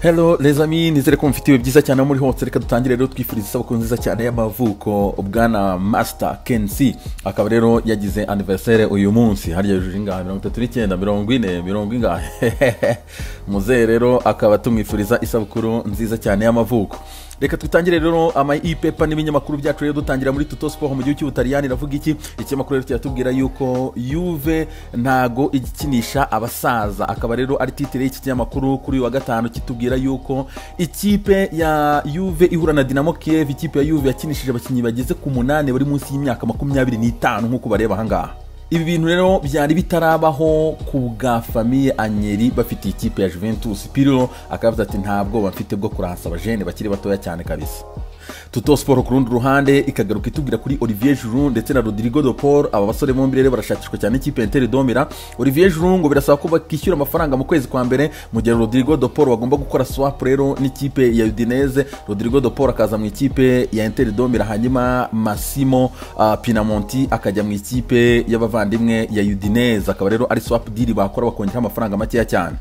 Hello les amis, nizere ko mufite ibihe byiza cyane muri hose. Reka dutangire rero twifuriza isabukuru nziza cyane y'amavuko bwana Master Kensi, akaba rero yagize anniversaire uyu munsi. Harya yujuje ingahe? 39, 40, mirongo ingahe? Muzehe rero akaba tumwifuriza isabukuru nziza cyane y'amavuko. Reka twitangire rero ama e-paper n'ibinyamakuru byacu rero, dutangira muri Tutto Sport mu gihugu cy'Ubutaliyani. Iravuga iki? Ikinyamakuru rero kiratubwira yuko Juve ntago igikinisha abasaza, akaba rero ari titre y'iki kinyamakuru kuri uyu wa gatanu, kitubwira yuko ikipe ya Juve ihura na Dinamo Kiev, ikipe ya Juve yakinishije abakinnyi bageze ku 8 bari munsi y'imyaka 25 nk'uko bareba ahangaha. Ibi bintu rero byari bitarabaho ku bwa famille Agnelli bafite ikipe ya Juventus. Pirlo akavuga ati ntabwo bafite bwo kuransa abajene bakiri batoya cyane kabisa. Tutto Sport ku rundi ruhande ikagaruka itubwira kuri Olivier Giroud ndetse na Rodrigo de Paul. Aba basore bombi rero barashakishwa cyane ikipe ya Inter de Milan. Olivier Giroud ngo birasaba ko bakishyura amafaranga mu kwezi kwa mbere, mu gihe Rodrigo de Paul bagomba gukora swap rero n'ikipe ya Udinese, Rodrigo de Paul akaza mu ikipe ya Inter de Milan, hanyuma Massimo Pinamonti akajya mu ikipe y'abavandimwe ya Udinese. Akaba rero ari swap deal bakora bakongeraho amafaranga makeya cyane.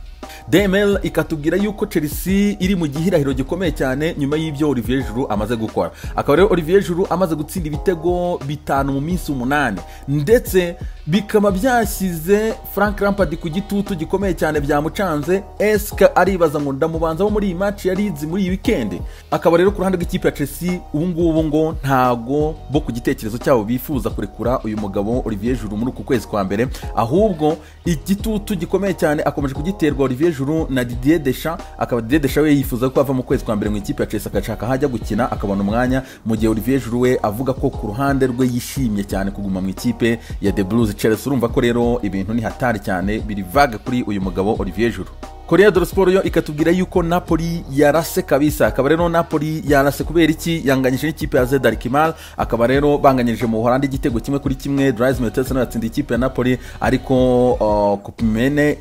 DML ikatubwira yuko Chelsea iri mu gihirahiro gikomeye cyane nyuma y'ibyo Olivier Giroud amaze gukora. Akaba rero Olivier Giroud amaze gutsinda ibitego 5 mu minsi 8, ndetse bikaba byashyize Frank Lampard ku gitutu gikomeye cyane, byamucanze. Eske aribaza ngo ndamubanza muri iyi match ya Leeds muri iyi weekend? Akaba rero ku ruhande rw'ikipe ya Chelsea ubu ngubu ngo ntago bo ku gitekerezo cyabo bifuza kurekura uyu mugabo Olivier Giroud muri uku kwezi kwa mbere, ahubwo igitutu gikomeye cyane akomeje kugiterwa Olivier Giroud na Didier Deschamps. Akaba Didier Deschamps we yifuza ko ava mu kwezi kwa mbere mu ikipe ya Chelsea agashaka hajya gukina akabona umwanya, mu gihe Olivier Giroud we avuga ko ku ruhande rwe yishimye cyane kuguma mu ikipe ya The Blues Chelsea. Urumva ko rero ibintu ni hatari cyane, biri vague kuri uyu mugabo Olivier Giroud. Corriere dello Sport yo ikatubwira yuko Napoli yarase kabisa. Akaba rero Napoli yarase kubera iki? Yanganyije n'ikipe ya AZ Alkmaar, akaba rero banganyije mu Buholandi igitego 1-1. Dries Mertens nawe yatsindiye ikipe ya Napoli, ariko Kupmene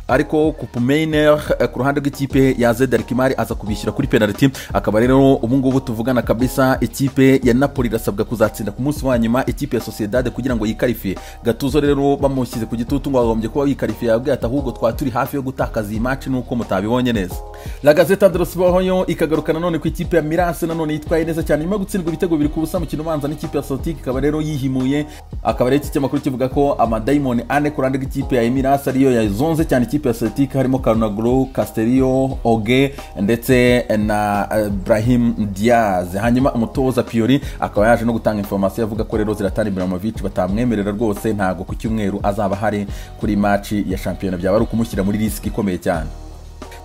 ariko Koopmeiners ku ruhande rw'ikipe ya AZ Alkmaar aza kubishyura kuri penalty. Akaba rero ubu ngubu tuvugana kabisa ikipe ya Napoli irasabwa kuzatsinda ku munsi wa nyuma ikipe ya Sociedad kugira ngo yikarifiye. Gattuso rero bamushyize ku gitutu ngo agombye kuba yikarifiye, yabwiye ati ahubwo twa turi hafi yo gutakaza iyi match nuko mutabibonye neza. La Gazzetta dello Sport yo ikagaruka nanone ku ikipe ya Milan, nanone yitwaye neza cyane nyuma yo gutsindwa ibitego 2-0 mu mukino ubanza n'ikipe ya Celtic, ikaba rero yihimuye. Akaba rero iki kinyamakuru kivuga ko amadayimoni 4 ku ruhande rw'ikipe ya Milan ariyo yazonze cyane ikipe ya Celtic, harimo Calhanoglu, Castello, Oge ndetse na Brahim Diaz. Hanyuma umutoza Pioli akaba yaje no gutanga information avuga ko rero Zlatan Ibrahimovic batamwemerera rwose, ntago ku cyumweru azaba hari kuri match ya shampiyona, byaba ari ukumushyira muri risk ikomeye cyane.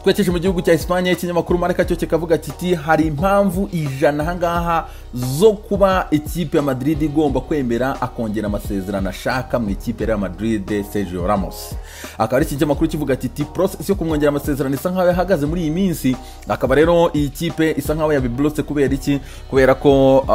Twekeje mu gihugu cya Espagne, ikinyamakuru Marca cyo kikavuga kiti hari impamvu 100 ahangaha zo kuba ikipe ya Madrid igomba kwemera akongera amasezerano ashaka mu ikipe ya Real Madrid Sergio Ramos. Akaba ari ikinyamakuru kivuga kiti process yo kumwongera amasezerano isa nkaho yahagaze muri iyi minsi. Akaba rero iyi kipe isa nkaho yabiblotse kubera iki? Kubera ko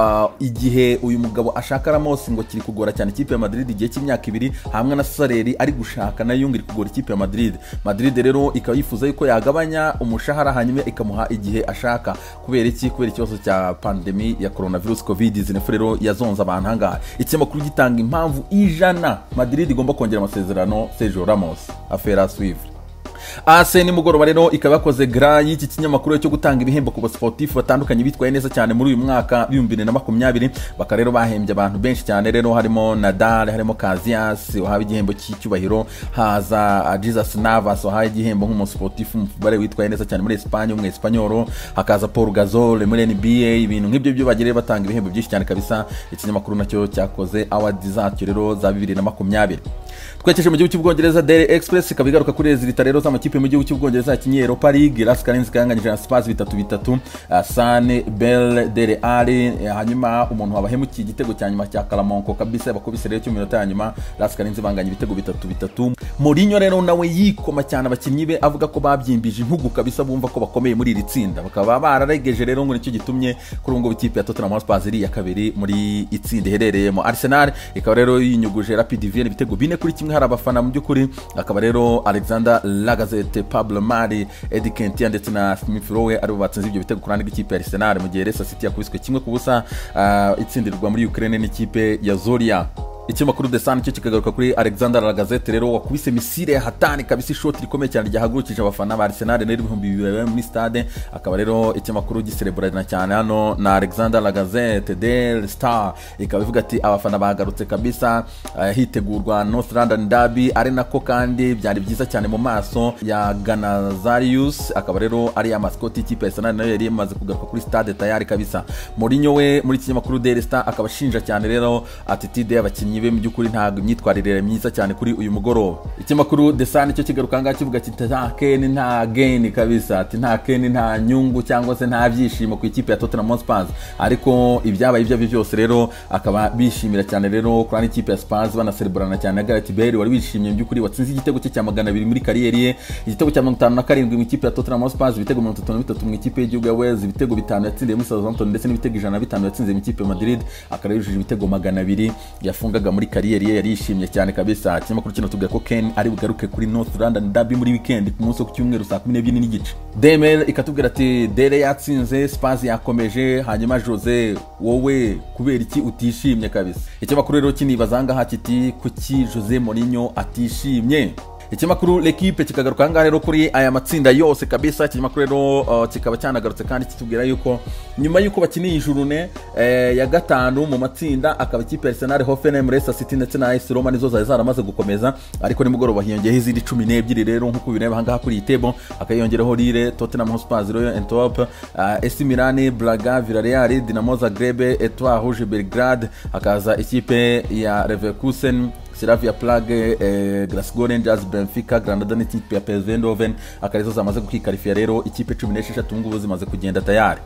igihe uyu mugabo ashaka Ramos ngo kiri kugora cyane ikipe ya Madrid, igihe cy'imyaka 2 hamwe na Saleri ari gushaka nayo ngo iri kugora ikipe ya Madrid. Madrid rero ikaba yifuza yuko yagabanya umushahara hanyuma ikamuha igihe ashaka. Kubera iki? Kubera ikibazo cya pandemi ya coronavirus COVID-19 rero yazonze abantu ahangaha. Ikinyamakuru gitanga impamvu 100 Madrid igomba kongera amasezerano Sergio Ramos. Affaire à suivre. AS nimugoroba rero ikaba yakoze gra y'iki kinyamakuru cyo gutanga ibihembo ku basportif batandukanye bitwaye neza cyane muri uyu mwaka 2020. Baka rero bahembye abantu benshi cyane rero, harimo Nadal, harimo Casillas wahawe igihembo cy'icyubahiro, haza Jesus Navas wahawe igihembo nk'umusportif bare witwaye neza cyane muri Espagne, umwe Espanyol, hakaza Paul Gasol muri NBA, ibintu nk'ibyo byo bagire batanga ibihembo byinshi cyane kabisa. Ikinyamakuru nacyo cyakoze awards zacyo rero za 2020. Twekeje mu gihugu cy'Ubwongereza, Daily Express ikaba igaruka kuri resultat rero z'amakipe mu gihugu cy'Ubwongereza yakinye Europa League. LASK Linz yanganyije na Spurs 3-3, Sane Bell Dele Alli, hanyuma umuntu wabahemukiye igitego cya nyuma cya Karamonko kabisa bakubise rero cyo minota ya nyuma, LASK Linz banganya ibitego 3-3. Mourinho rero nawe yikoma cyane abakinnyi be avuga ko babyimbije intugu kabisa, bumva ko bakomeye muri iri tsinda, bakaba bararegeje rero ngo nicyo gitumye kuri ngo ikipe ya Tottenham Hotspur iri ya kabiri muri itsinda iherereyemo. Arsenal ikaba rero yinyuguje Rapid Vienna ibitego 4-1, hari abafana mu by'ukuri. Akaba rero Alexander Lacazette, Pablo Mari, Eddie Nketiah ndetse na Smith Rowe aribo batsinze ibyo bitego ku ruhande rw'ikipe ya Arsenal, mu gihe Leicester City yakubiswe 1-0, itsindirwa muri Ukraine n'ikipe ya Zoria. Ikinyamakuru The Sun cyo kikagaruka kuri Alexander Lacazette rero wakubise missile ya hatani kabisa, ishoti rikomeye cyane ryahagurukije abafana ba Arsenal rero 2000 muri stade. Akaba rero ikinyamakuru gisereburana cyane hano na Alexander Lacazette. Daily Star ikaba ivuga ati abafana bagarutse kabisa, hitegurwa North London Derby, ari nako kandi byari byiza cyane mu maso ya Ganazarius, akaba rero ari ya mascot y'ikipe ya Arsenal nayo yari imaze kugaruka kuri stade tayari kabisa. Mourinho we muri ikinyamakuru Daily Star akaba ashinja cyane rero attitude y'abakinnyi be, mu by'ukuri ntabwo imyitwarire myiza cyane kuri uyu mugoroba. Ikinyamakuru The Sun cyo kigaruka ngaha kivuga kiti nta Kane nta gain kabisa, ati nta Kane nta nyungu cyangwa se nta byishimo ku ikipe ya Tottenham Hotspur. Ariko ibyabaye ibyo byose rero akaba bishimira cyane rero kuri ikipe ya Spurs, banasereburana cyane na Gareth Bale wari wishimye mu by'ukuri, watsinze igitego cye cya 200 muri kariyeri ye, igitego cya 57 mu ikipe ya Tottenham Hotspur, ibitego 33 mu ikipe y'igihugu ya Wales, ibitego 5 yatsindiye muri Southampton ndetse n'ibitego 105 yatsinze mu ikipe ya Madrid, akaba yujuje ibitego 200 yafungaga muri kariyeri ye, yarishimye cyane kabisa. Ikinyamakuru kino tubwira ko Kane ari bugaruke kuri North London Derby muri weekend ku munsi wo ku cyumweru saa 12:30. Demel ikatubwira ati Dele yatsinze, Spurs yakomeje, hanyuma Jose wowe kubera iki utishimye kabisa. Ikinyamakuru rero kinibaza ngaha kiti kuki Jose Mourinho atishimye. Ikinyamakuru L'Equipe kikagaruka ngaha rero kuri aya matsinda yose kabisa. Ikinyamakuru rero kikaba cyanagarutse kandi kitubwira yuko nyuma yuko bakiniye ijurune ya gatanu mu matsinda, akaba ikipe Arsenal, Hoffenheim, Leicester City ndetse na AS Roma nizo zari zaramaze gukomeza, ariko nimugoroba hiyongeyeho izindi 12 rero nkuko bireba ngaha kuri iyi table, akayongeraho Lille, Tottenham Hotspur, Royal Antwerp, AC Milan, Braga, Villarreal, Dinamo Zagreb, Etoile Rouge Belgrade, hakaza ikipe ya Leverkusen, Slavia Prague, Glasgow Rangers, Benfica, Granada n'ikipe ya PSV Eindhoven, akarizo zamaze kwikarifiya rero ikipe 16 ngubu zimaze kugenda tayari.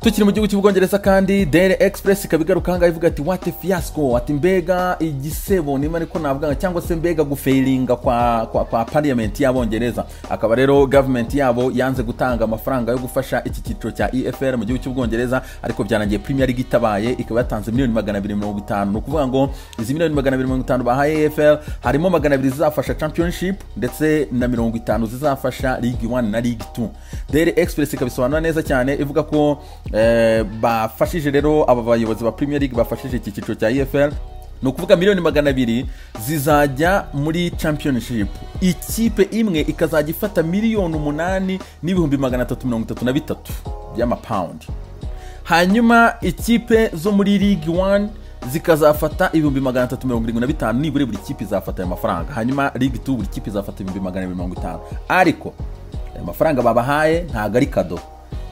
Tukiri mu gihugu cy'Ubwongereza kandi Daily Express ikabigaruka ngaho ivuga ati what a fiasco, ati mbega igisebo nima ariko navuga cyangwa se mbega gufailinga kwa parliament y'Abongereza. Akaba rero government yabo yanze gutanga amafaranga yo gufasha iki cyiciro cya EFL mu gihugu cy'Ubwongereza, ariko byarangiye Premier League itabaye ikaba yatanze miliyoni 250. Ni ukuvuga ngo izi miliyoni 250 bahaye EFL harimo 200 zizafasha Championship ndetse na 50 zizafasha League 1 na League 2. Daily Express ikabisobanura neza cyane ivuga ko bafashije rero aba bayobozi ba Premier League bafashije iki cyiciro cya EFL. Ni ukuvuga miliyoni 200 zizajya muri Championship, ikipe imwe ikazajya ifata miliyoni 8,333 by'amapawundi, hanyuma ikipe zo muri League 1 zikazafata 375,000 nibure buri kipe izafata ayo mafaranga, hanyuma League 2 buri kipe izafata 250,000. Ariko ayo mafaranga babahaye ntago ari kado,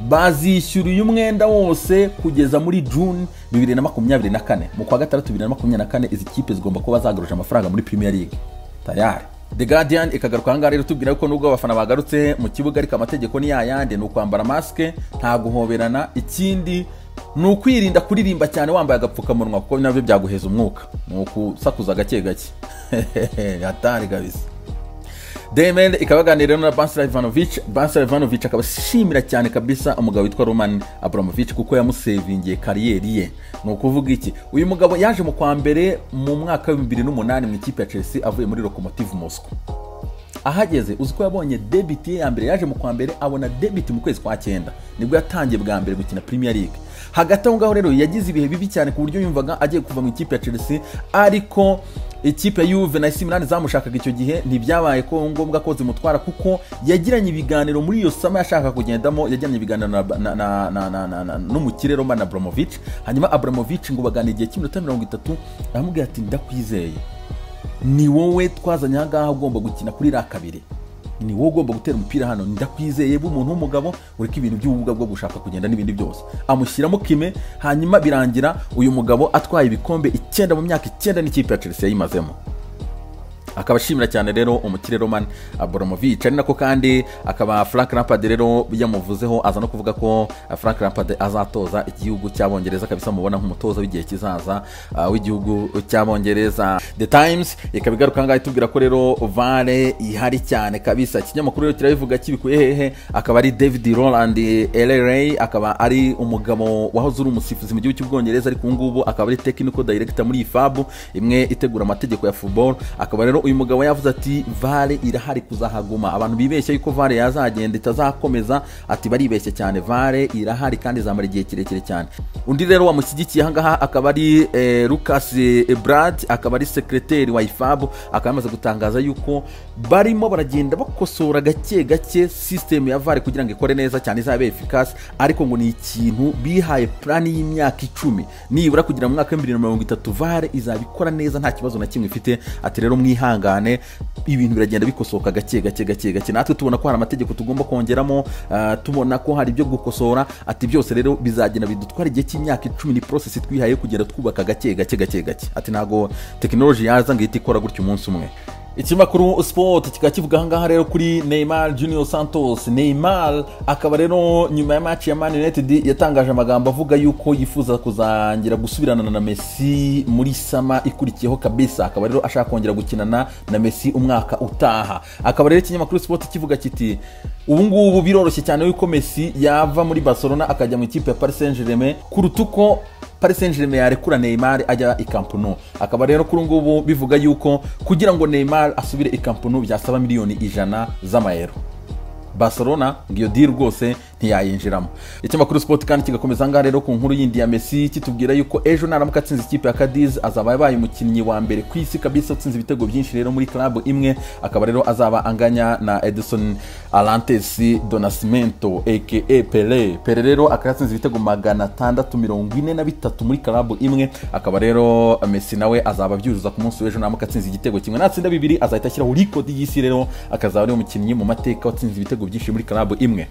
bazishyura uyu mwenda wose kugeza muri June 2024. Mu kwa gatandatu 2024 izi kipe zigomba kuba zagaruje amafaranga muri Premier League tayari. The Guardian ikagaruka ahangaha rero tubwira ko nubwo abafana bagarutse mu kibuga ariko amategeko ni yayandi, ni ukwambara maske, nta guhoberana, ikindi ni ukwirinda kuririmba cyane wambaye agapfukamunwa kuko nabyo byaguheza umwuka, ni ukusakuza gake gake hatari kabisa. Demel ikabaganira na Bansra Ivanovic. Bansra Ivanovic akaba ashimira cyane kabisa umugabo witwa Roman Abramovich kuko yamusevingiye kariyeri ye. Ni ukuvuga iki, uyu mugabo yaje mu kwa mbere mu mwaka wa 2008 mu ikipe ya Chelsea avuye muri Lokomotiv Moscow. Ahageze uzi ko yabonye debit ye ya mbere, yaje mu kwa mbere abona debit mu kwezi kwa 9, nibwo yatangiye bwa mbere gukina Premier League. Hagati aho ngaho rero yagize ibihe bibi cyane ku buryo yumvaga agiye kuva mu ikipe ya Chelsea, ariko ikipe ya Juve na AC Milan zamushakaga icyo gihe ntibyabaye ko ngombwa ko zimutwara, kuko yagiranye ibiganiro muri iyo sama yashaka kugendamo, yagiranye ibiganiro n'umukire Roman Abramovich. Hanyuma Abramovich ngo baganira igihe cy'iminota 30, aramubwira ati ndakwizeye, ni wowe twazanye aha ngaha ugomba gukina kuri ra kabiri, ni wowe ugomba gutera umupira hano, ndakwizeye b'umuntu w'umugabo, ureka ibintu by'ububwa bwo gushaka kugenda n'ibindi byose. Amushyiramo kime, hanyuma birangira uyu mugabo atwaye ibikombe 9 mu myaka 9 n'ikipe ya Chelsea yayimazemo. Akaba ashimira cyane rero umukire Roman Abramovich. Ari nako kandi akaba Frank Lampard rero yamuvuzeho, aza no kuvuga ko Frank Lampard azatoza igihugu cy'Abongereza kabisa, mubona nk'umutoza w'igihe kizaza w'igihugu cy'Abongereza. The Times ikaba igaruka ngaho itubwira ko rero VAR ihari cyane kabisa. Ikinyamakuru rero kirabivuga kibikuye hehe, akaba ari David Roland LRA, akaba ari umugabo wahoze uri umusifuzi mu gihugu cy'Ubwongereza, ariko ubu ngubu akaba ari technical director muri IFAB imwe itegura amategeko ya football. Akaba rero uyu mugabo yavuze ati VAR irahari kuzahaguma. Abantu bibeshya yuko VAR yazagenda itazakomeza, ati baribeshye cyane, VAR irahari kandi izamara igihe kirekire cyane. Undi rero wamushyigikiye ahangaha akaba ari Lucas Brad, akaba ari sekreteri wa IFAB, akaba yamaze gutangaza yuko barimo baragenda bakosora gake gake system ya VAR kugira ngo ikore neza cyane, izabe efficace, ariko ngo ni ikintu bihaye plan y'imyaka 10 nibura kugira mu mwaka wa 2030 VAR izabikora neza nta kibazo na kimwe ifite. Ati rero mwihangane, ibintu biragenda bikosoka gake gake gake gake, natwe tubona ko hari amategeko tugomba kongeramo, tubona ko hari ibyo gukosora. Ati byose rero bizagenda bidutwara igihe cy'imyaka 10, ni process twihaye kugera twubaka gake gake gake gake. Ati ntago technology yaza ngo ihite ikora gutyo umunsi umwe. Ikinyamakuru Sport kikaba kivuga ahangaha rero kuri Neymar Junior Santos. Neymar akaba rero nyuma ya match ya Man United yatangaje amagambo avuga yuko yifuza kuzangira gusubirana na Messi muri sama ikurikiyeho kabisa, akaba rero ashaka kongera gukinana na Messi umwaka utaha. Akaba rero ikinyamakuru Sport kivuga kiti ubu ngubu biroroshye cyane yuko Messi yava muri Barcelona akajya mu ikipe ya Paris Saint-Germain kuruta uko Paris Saint-Germain yarekura Neymar ajya i Camp Nou. Akaba rero kuri ngubu bivuga yuko kugira ngo Neymar asubire i Camp Nou byasaba miliyoni 100 z'amayero. Barcelona ngiyo deal rwose ntiyayinjiramo. Ikinyamakuru Sport kandi kigakomeza ngaha rero ku nkuru yindi ya Messi kitubwira yuko ejo naramuka atsinze ikipe ya Cadiz azaba yabaye umukinnyi wa mbere ku isi kabisa utsinze ibitego byinshi rero muri club imwe, akaba rero azaba anganya na Edison Arantes do Nascimento aka Pele. Pele rero akaba yatsinze ibitego 643 muri club imwe, akaba rero Messi nawe azaba abyuzuza ku munsi w'ejo naramuka atsinze igitego kimwe, natsinda bibiri azahita ashyiraho record y'isi rero akazaba ari umukinnyi mu mateka watsinze ibitego byinshi muri club imwe.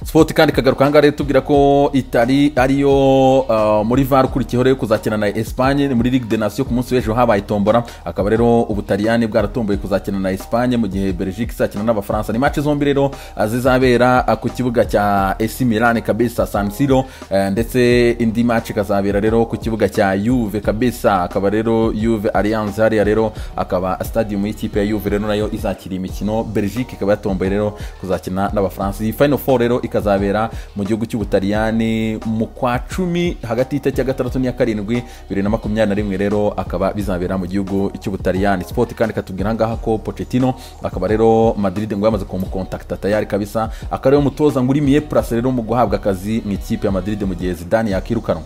Sport kandi kagaruka ahangaha rero tubwira ko Italy ariyo muri VAR ukurikiyeho rero kuzakina na Espagne muri Ligue des Nations ku munsi w'ejo habaye tombora, akaba rero Ubutaliyani bwaratomboye kuzakina na Espagne mu gihe Belgique izakina n'Abafaransa. Ni match zombi rero zizabera ku kibuga cya AC Milan kabisa San Siro, ndetse indi match ikazabera rero ku kibuga cya Juve kabisa, akaba rero Juve Allianz hariya rero akaba stadium y'ikipe ya Juve rero nayo izakira imikino. Belgique ikaba yatomboye rero kuzakina n'Abafaransa. Iyi Final Four rero ikazabera mu gihugu cy'Ubutaliyani mu kwa 10 hagati y'itariki ya 6 n'iya 7 2021 rero akaba bizabera mu gihugu cy'Ubutaliyani. Sport kandi katubwira ngaha ko Pochettino akaba rero Madrid ngo yamaze kumukontakta tayari kabisa, akaba rero umutoza ngo uri mieux place rero mu guhabwa akazi mu ikipe ya Madrid mu gihe Zidane yakirukanwa.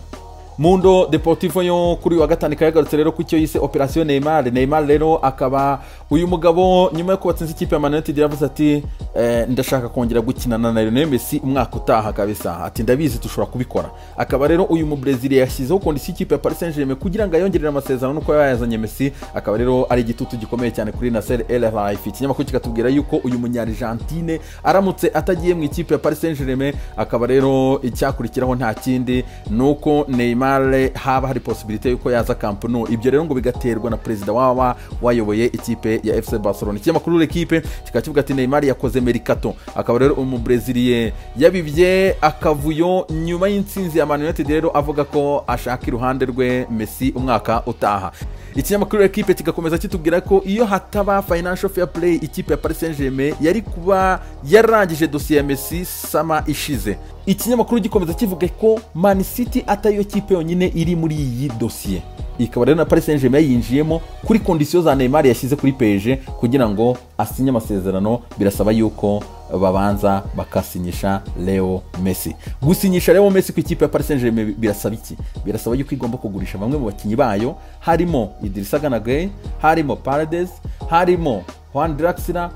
Mundo Deportivo yo kuri wa gatanu yagarutse rero ku cyo yise Operation Neymar. Neymar rero akaba uyu mugabo nyuma yo kubatsinza ikipe ya Man United yavuze ati ndashaka kongera gukinana na Lionel Messi umwaka utaha kabisa, ati ndabizi tushobora kubikora. Akaba rero uyu mu Brazil yashyizeho condition ikipe ya Paris Saint-Germain kugira ngo ayongerere amasezerano nuko yayazanye Messi, akaba rero ari igitutu gikomeye cyane kuri Nasser El Khelaifi. Ikinyamakuru kikatubwira yuko uyu munyargentine aramutse atagiye mu ikipe ya Paris Saint-Germain akaba rero icyakurikiraho nta kindi nuko Neymar haba hari possibilité yuko yaza Camp Nou. Ibyo rero ngo bigaterwa na president waba wayoboye ikipe ya FC Barcelona. Ikinyamakuru L'Equipe kikaba kivuga ati Neymar yakoze mercato, akaba rero umubreziliye yabibye akavuyo nyuma y'intsinzi ya Man United rero avuga ko ashaka iruhande rwe Messi umwaka utaha. Ikinyamakuru L'Equipe kigakomeza kitubwira ko iyo hataba financial fair play ikipe ya Paris Saint-Germain yari kuba yarangije dossier ya Messi sama ishize. Ikinyamakuru gikomeza kivuga ko Man City atariyo kipe yonyine iri muri iyi dossier, ikaba rero na Paris Saint-Germain yinjiyemo kuri condition za Neymar yashyize kuri PSG kugira ngo asinye amasezerano, birasaba yuko babanza bakasinyisha Leo Messi. Gusinyisha Leo Messi ku ikipe ya Paris Saint-Germain birasaba iki? Birasaba yuko igomba kugurisha bamwe mu bakinyi bayo, harimo Idrissa Gana Gueye, harimo Paredes, harimo Juan Draxler,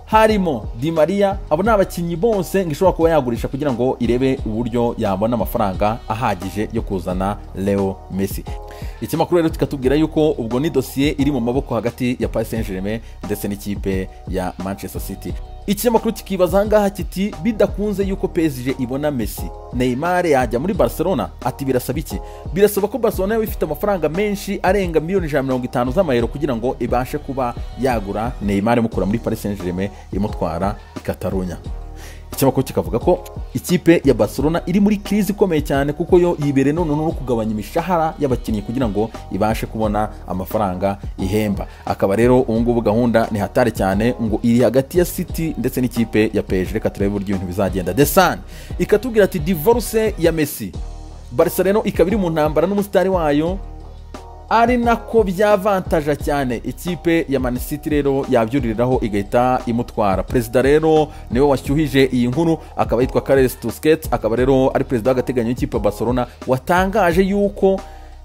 harimo Di Maria. Abo ni abakinyi bose ngo ishobora kuba yagurisha kugira ngo irebe uburyo yabona amafaranga ahagije yo kuzana Leo Messi. Ikinyamakuru rero kikatubwira yuko ubwo ni dossier iri mu maboko hagati ya Paris Saint-Germain ndetse n'ikipe ya Manchester City. Ikinyamakuru kikibaza ngaha kiti bidakunze yuko PSG ibona Messi, Neymar yajya muri Barcelona. Ati birasaba iki? Birasaba ko Barcelona yaba ifite amafaranga menshi arenga miliyoni 150 z'amayero kugira ngo ibashe kuba yagura Neymar imukura muri Paris Saint-Germain imutwara i Catalunya. Ikinyamakuru kikavuga ko ikipe ya Barcelona iri muri crise ikomeye cyane kuko yo yibere none no kugabanya imishahara y'abakinnyi kugira ngo ibashe kubona amafaranga ihemba. Akaba rero ubu ngubu gahunda ni hatari cyane ngo iri hagati ya City ndetse n'ikipe ya PSG. Reka turebe uburyo ibintu bizagenda. The Sun ikatubwira ati divorce ya Messi, Barcelona ikaba iri mu ntambara n'umusitari wayo Ari nako byavantaja cyane ikipe ya Man City rero yabyuririraho igahita imutwara. Perezida rero niwe washyuhije iyi nkuru, akaba yitwa Carles Tusquets, akaba rero ari perezida w'agateganyo w'ikipe ya Barcelona, watangaje yuko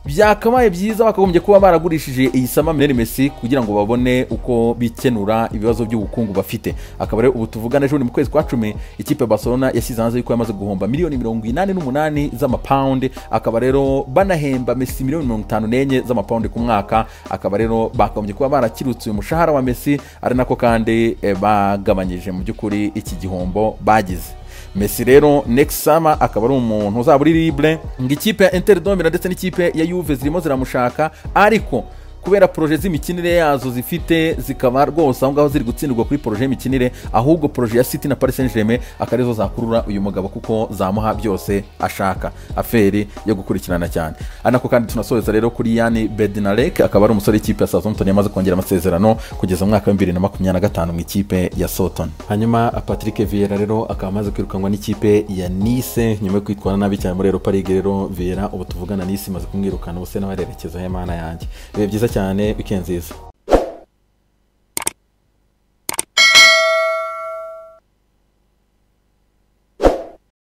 byakabaye byiza bakagombye kuba baragurishije iyi summer Lionel Messi kugira ngo babone uko bikenura ibibazo by'ubukungu bafite. Akaba rero ubu tuvugana, ejo mu kwezi kwa 10, ikipe ya Barcelona yashyize hanze yuko yamaze guhomba miliyoni 88 z'amapawundi, akaba rero banahemba Messi miliyoni 54 z'amapawundi ku mwaka. Akaba rero bakagombye kuba barakirutse uyu mushahara wa Messi, ari nako kandi bagabanyije mu by'ukuri iki gihombo bagize. Messi rero next summer akaba ari umuntu uzaba uri libre, ngo ikipe ya Inter de Milan ndetse n'ikipe ya Juve zirimo ziramushaka, ariko kubera projet z'imikinire yazo zifite, zikaba rwose aho ngaho ziri gutsindirwa kuri projet y'imikinire, ahubwo projet ya City na Paris Saint-Germain akaba arizo zakurura uyu mugabo kuko zamuha byose ashaka. Affaire yo gukurikirana cyane. Ari nako kandi tunasoreza rero kuri Jan Bednarek, akaba ari umusore w'ikipe ya Southampton, yamaze kongera amasezerano kugeza mu mwaka wa 2025 mu ikipe ya Southampton. Hanyuma Patrick Vieira rero akaba amaze kwirukanwa n'ikipe ya Nice nyuma yo kwitwara nabi cyane muri Europa League. Rero Vieira ubu tuvugana, Nice imaze kumwirukana, ubuse nawe arerekeza he? Mana yanjye, bibe byiza cyane, weekend nziza.